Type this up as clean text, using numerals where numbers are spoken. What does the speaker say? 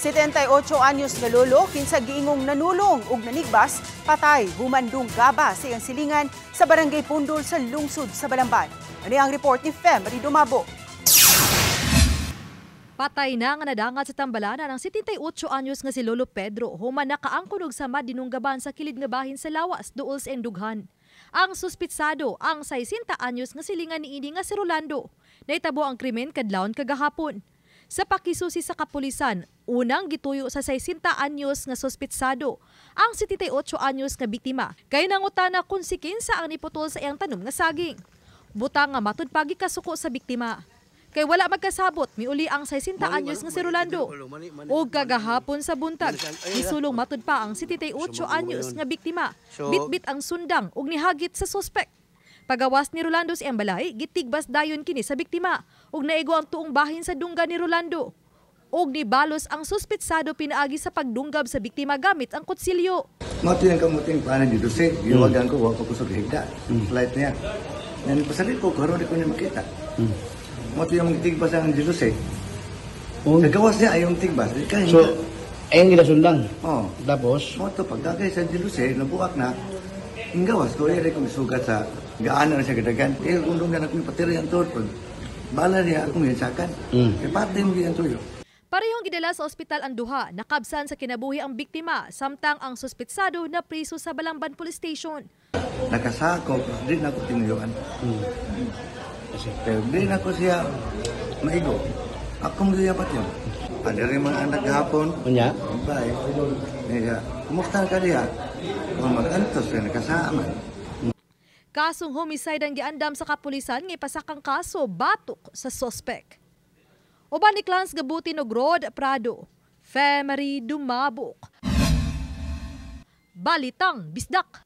78 anyos nga lolo kinsa giingong nanulong ug nanigbas patay human dunggaba sa iyang silingan sa Barangay Pundol sa lungsod sa Balamban. Ani ang report ni Femery Dumabo. Patay na nga nadangat sa tambalana ng 78 anyos nga si Lolo Pedro human nakaangkon og sama dinunggaban sa kilid nga bahin sa lawas duol sa dughan. Ang suspitsado ang 60 anyos nga silingan niini nga si Rolando. Nahitabo ang krimen kadlawon kagahapon. Sa pakisusi sa kapulisan, unang gituyo sa 60 anyos nga suspitsado ang 78 anyos nga biktima kay nangutana kung si kinsa ang niputol sa iyang tanom nga saging. Butang nga matud pa gikasuko sa biktima. Kay wala magkasabot, miuli ang 60 anyos nga si Rolando. Og kagahapon sa buntag, misulong matud pa ang 78 anyos nga biktima. Bitbit ang sundang ug nihagit sa suspek. Pagawas ni Rolando sa iyang balay, gitigbas dayon kini sa biktima ug naigo ang tuong bahin sa dungga ni Rolando. Og nibalos ang suspitsado pinaagi sa pagdunggab sa biktima gamit ang kutsilyo. Mao to yung kamuting paano dito si giwagan ko, wa pa ko sa higda. Flight niya. Yan pasalit ko karon di ko niya makita. Mao to yung tigbas ang Jesus eh. Oh. Sa gawas niya ayong tigbas. Di ka So, ayun gila sundang. Oh. Tapos, Mao to pagdagay sa Jesus eh, nabuak na. Ang gawas ko ay kong sugat sa gaano na siya gadagan. Eh kung dunggan akong patiri ang tuod pag bala niya akong ginsakan. Eh pati mo ang tuyo. Parehong gidala sa ospital ang duha, nakabsan sa kinabuhi ang biktima, samtang ang suspitsado na priso sa Balamban Police Station. Nakasakop, di na ako tinuyuan. Kasi, Pero di na ko siya maigo. Akong siya pati yun. Ada rin mga anak gahapon. Unya, Bye. Kaya, kumusta ka diha? Kung mag-antos ka, nakasama. Kasong homicide ang giandam sa kapulisan nga ipasakang kaso batok sa suspect. Uban ni Clans Gabutin og Rod Prado, Femery Dumabok. Balitang Bisdak.